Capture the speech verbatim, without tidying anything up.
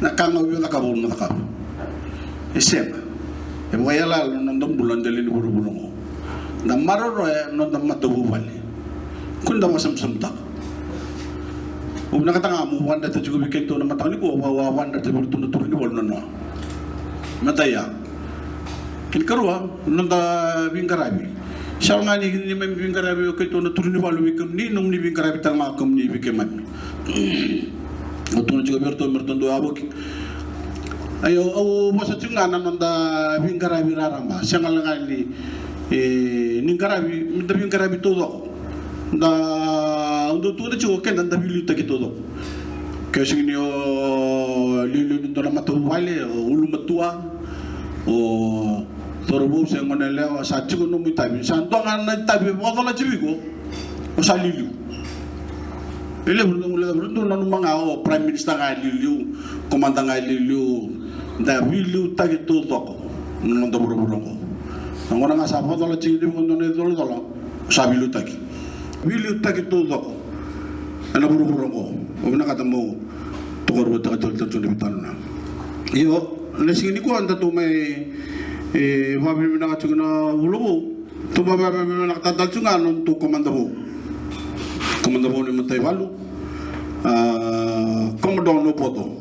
Na ka ga au via cakava au na cakava. E sega. E vakaiyalayala na noda bula na dela ni vuravura oqo. Da maroroya na noda matavuvale. Kua ni da vakasamasamutaka. Au vinakata ga meu vakadreta tiko vei keitou na mataka nikua, au vakadreta vei iratou na turaga ni valu na noa. Matai ya. Kena ikarua, na noda veiqaravi. Sega ga ni neimami veiqaravi o keitou na turaga ni valu vei kemuni, nomuni veiqaravi tale ga o kemuni vei keimami. Au tukuna tiko vei iratou me ratou dau yavoki. Ia au vosa tiko ga na noda veiqaravi raraba. Sega ga ni, e, ni qaravi, me da veiqaravi taucoko. Da, au dau tukuna tiko o keda da veiliutaki taucoko. Ke o sega ni o liuliu ni dua na matavuvale, o ulumatua, o cauravou se gone yalewa, sa tiko nomu itavi. Sa dua ga na itavi e vakacalati vei iko, o sa liuliu. E levu na, levu na, nanuma ga o Prime Minister ga e liuliu, komada ga e liuliu. Da veiliutaki taucoko na noda vuravura oqo. Na gauna ga sa vakacalati vei iko dua na icolacola, o sa veiliutaki. Veiliutaki taucoko ena vuravura oqo. Au vinakata meu tokaruataka tale tale tu na veitalanoa. Io, na siga nikua datou mai, e, vakavinavinaka tiko na vula vou. Tou mai vakavinavinaka tale tale tiko ga na nodatou komada vou. Komada vou ni mataivalu. A, Commodore Nopoto.